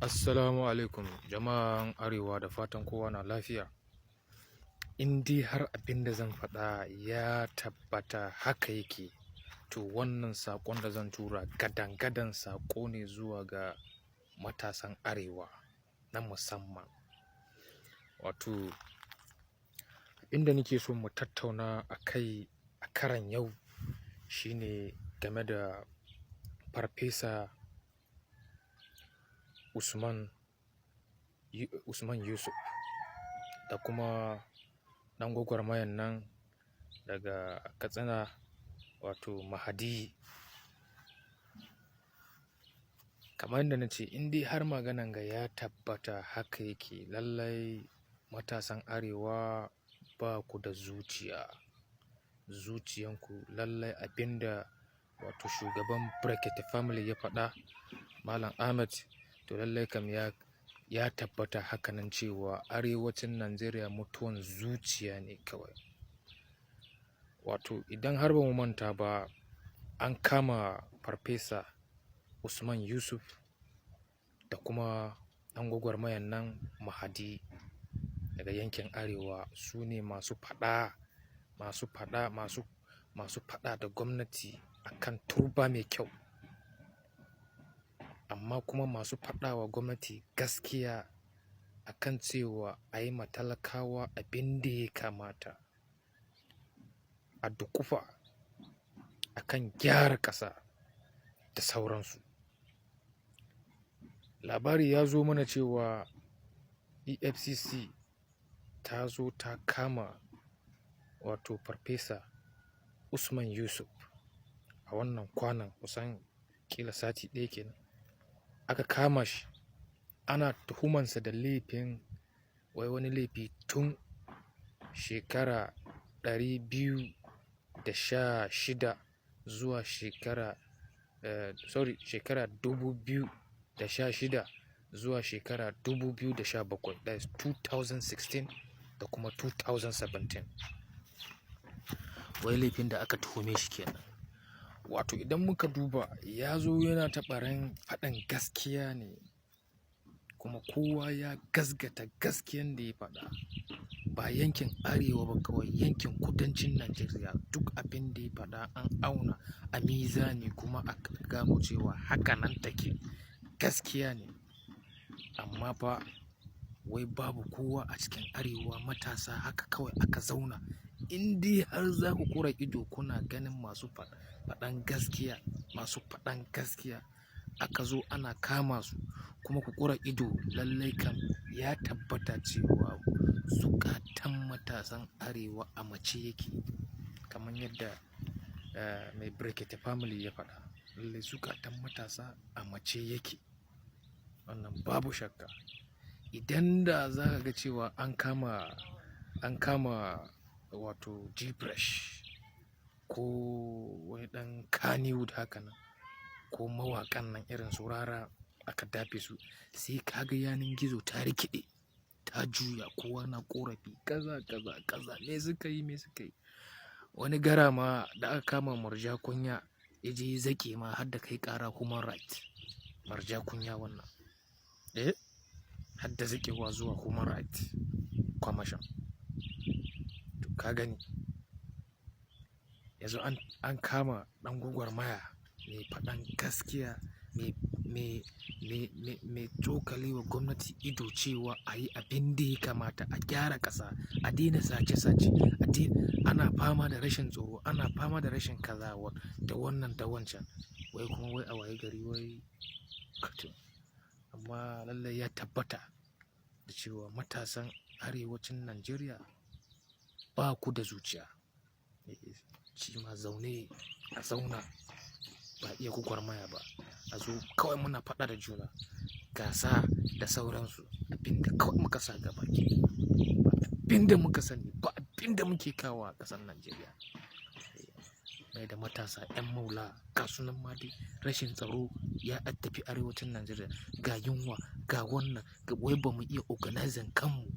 Assalamu alaikum jama'an Arewa, da fatan kowa na lafiya. In dai har abin da zan faɗa ya tabbata haka yake, to wannan saƙon da zan tura gadan-gadan saƙo ne zuwa ga matasan Arewa na musamman. Wato abin da nake so mu tattauna a kai a karan yau shine game da Farfesa Usman Yusuf da kuma ɗan gwagwarmayan nan daga Katsina, wato Mahadi. Kamar yadda na ce, in dai har maganan ga ya tabbata haka yake, lallai matasan Arewa ba ku da zuciya. Zuciyanku lallai abin da wato shugaban Brekete Family ya faɗa, Malam Ahmed, to lallai kam ya tabbata hakanan cewa arewacin Najeriya mutuwan zuciya ne kawai. Wato idan har ba mu manta ba, an kama Farfesa Usman Yusuf da kuma ɗan gwagwarmayan nan Mahadi daga yankin Arewa. Su ne masu faɗa da gwamnati akan turba mai kyau, amma kuma masu faɗa wa gwamnati gaskiya akan cewa a yi ma talakawa abin da ya kamata, a duƙufa akan gyara ƙasa da sauransu. Labari ya zo mana cewa EFCC ta zo ta kama wato Farfesa Usman Yusuf a wannan kwanan, kusan ƙila sati ɗaya kenan. Aka kama shi ana tuhumansa da laifin wai wani laifi tun shekara 216 zuwa shekara, sorry, shekara 2016 zuwa shekara 2017, that is 2016 da kuma 2017. Wai laifin da aka tuhume shi kenan. Wato idan muka duba, ya zo yana ta ɓarin faɗin gaskiya ne, kuma kowa ya gasgata gaskiyan da ya faɗa. Ba yankin Arewa ba kawai, yankin kudancin Najeriya duk abin da ya faɗa an auna a mizani kuma aka gano cewa haka nan take, gaskiya ne. Amma fa wai babu kowa a cikin Arewa, matasa haka kawai aka zauna. In dai har za ku ƙura ido kuna ganin masu faɗan gaskiya, masu faɗan gaskiya aka zo ana kama su kuma ku ƙura ido, lallai kam ya tabbata cewa zukatan matasan Arewa a mace yake. Kamar yadda mai Brekete Family ya faɗa, lallai zukatan matasa a mace yake. Wannan babu shakka. Idan da za ka ga cewa an kama wato Gfresh ko wani ɗan Kannywood haka nan, ko mawaƙan nan irin su Rara aka dafe su, sai ka ga yanar gizo ta rikiɗe, ta juya, kowa na ƙorafi kaza kaza kaza, me suka yi, me suka yi. Wani gara ma da aka kama Murja Kunya, ya je ya zaƙe ma har da kai ƙara human right. Murja Kunya wannan. Eh? Har da zaƙewa zuwa Human Right Commission. To ka gani. Yanzu an kama ɗan gwagwarmaya mai faɗan gaskiya, mai tsokale wa gwamnati ido cewa a yi abin da ya kamata, a gyara ƙasa, a daina sace sace, ana fama da rashin tsaro, ana fama da rashin kaza da wannan da wancan. Wai kuma wai a waye gari wai. Amma lallai ya tabbata da cewa matasan arewacin Najeriya ba ku da zuciya. Ci ma zaune a zauna ba iya gwagwarmaya ba. A zo kawai muna faɗa da juna, gasa da sauransu. Abin da kawai muka sa gaba kenan. Ba abin da muka sani, ba abin da muke kawo a ƙasar Najeriya. Mai da matasa 'yan maula, gasunan ma dai rashin tsaro ya addabi arewacin Najeriya. Ga yunwa, ga wannan, wai ba mu iya organizing kanmu,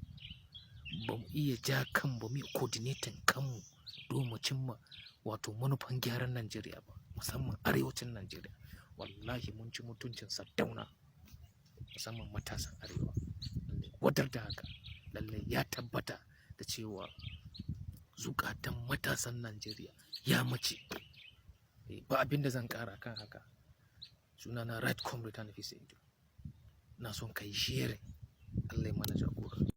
ba mu iya ja kan, ba mu iya coordinating kanmu domin mu cimma wato manufan gyaran Najeriya ba, musamman arewacin Najeriya. Wallahi mun ci mutuncin Sardauna. musamman matasan Arewa. Lallai wadar da haka, lallai ya tabbata da cewa zukatan matasan Najeriya ya mace. Ba abin da zan ƙara kan haka. Sunana Right Comrade Hanafi Saidu. Ina son ka yi sharing. Allah ya mana jagora.